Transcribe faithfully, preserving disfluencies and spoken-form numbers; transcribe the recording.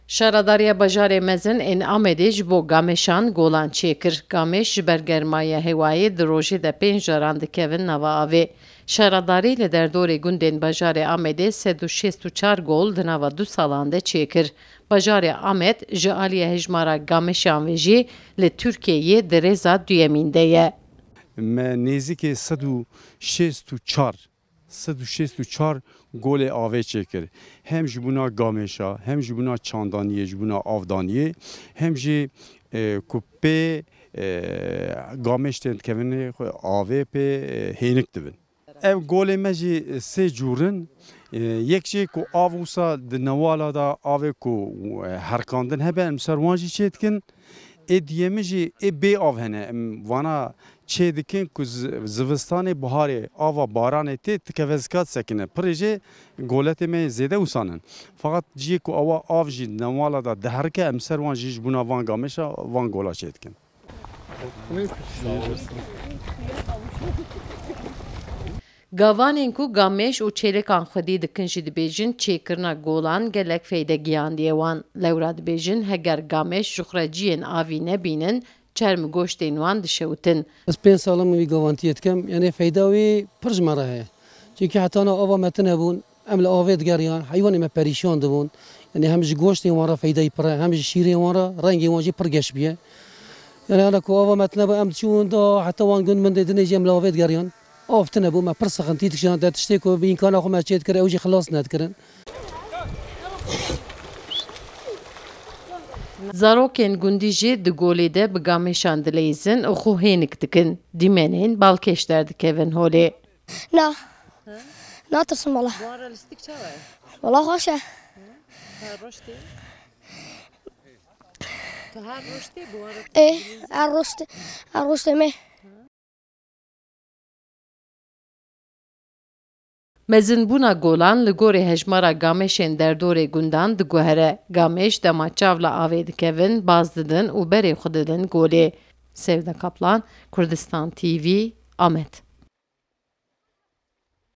Şaredariya bajarê mezin ên Amedê ji bo gamêşan golan çêkir. Gamêş ji ber germaya hewayê di rojê de pênc caran dikevin nava avê. Şaredarî li derdorê gundên bajarê Amedê sed û şêst û çar gol di nava du salan de çêkir. Bajarê Amed ji aliyê hejmara gamêşan ve jî li Tirkiyeyê di rêza duyemîn de ye. Me nêzîkê sed û şêst û çar, sed û şêst û çar golê avê çêkir. Hem ji bona gamêşa, hem ji bona çandaniyê, ji bona avdaniyê, hem jî, e, ku pê, e, gamêş tên dikevin, avê pê, e, hênik dibin. Ev golê me jî sê cûr in. E, yek jê ku av wisa di newala de avê ku, e, herkandin hebe, em ser wan jî çê dikin. Ê diyemi jî ê bê av hene. Em vana çê dikin ku zi-, zivistanê, biharê ava baranê tê, dikeve zika disekine. Pirê jê goletê me zêde wisan in. Feqet ciyê ku awa av jî newala de diherike, em ser wan jî ji bona van gamêşa van gola çê dikin. Gavanên ku gamêş û çêlikan xwedî dikin jî dibêjin, çêkirina golan gelek feyde gihandiye wan. Lewra dibêjin, heger gamêş ji xwe re ciyên avî nebînin, çerm û goştên wan dişewitin. Ez pênc sal im wî gavantiyê dikim, yanî feyda wî pir ji me re heye. Çimkî heta niha ava me tune bûn, em li avê digeriyan, heywanê me perîşan dibûn. Yanî hem ji goştên wan re feydayî pir e, hem ji şîrên wan re, rengê wan jî pir geş bûye. Yanî hene ku ava me tune bû, em diçûn da heta wan gund min dê dinê jî em li avê digeriyan. Av tune bû, me pir sixintî dikişan, de tiştê ku bi îmkana xwe me çê dikir, ew jî xilas nedikirin. Zarokên gundî jî di golê de bi gamêşan dileyzin û xwe hênik dikin. Dîmenên balkêş derdikevin holê. Na. Natirsim wala. Bi wan re lîstik çawa ye? Wala xweş e. Her roj tê? Tu her roj tê bi wan re? Ê, her roj tê, her roj tê me. Mezinbûna golan li gorî hejmara gamêşên derdorê gundan diguhere. Gamêş dema çav li avê dikevin, baz didin û berê xwe didin golê. Sevda Kaplan, Kurdistan T V, Amed.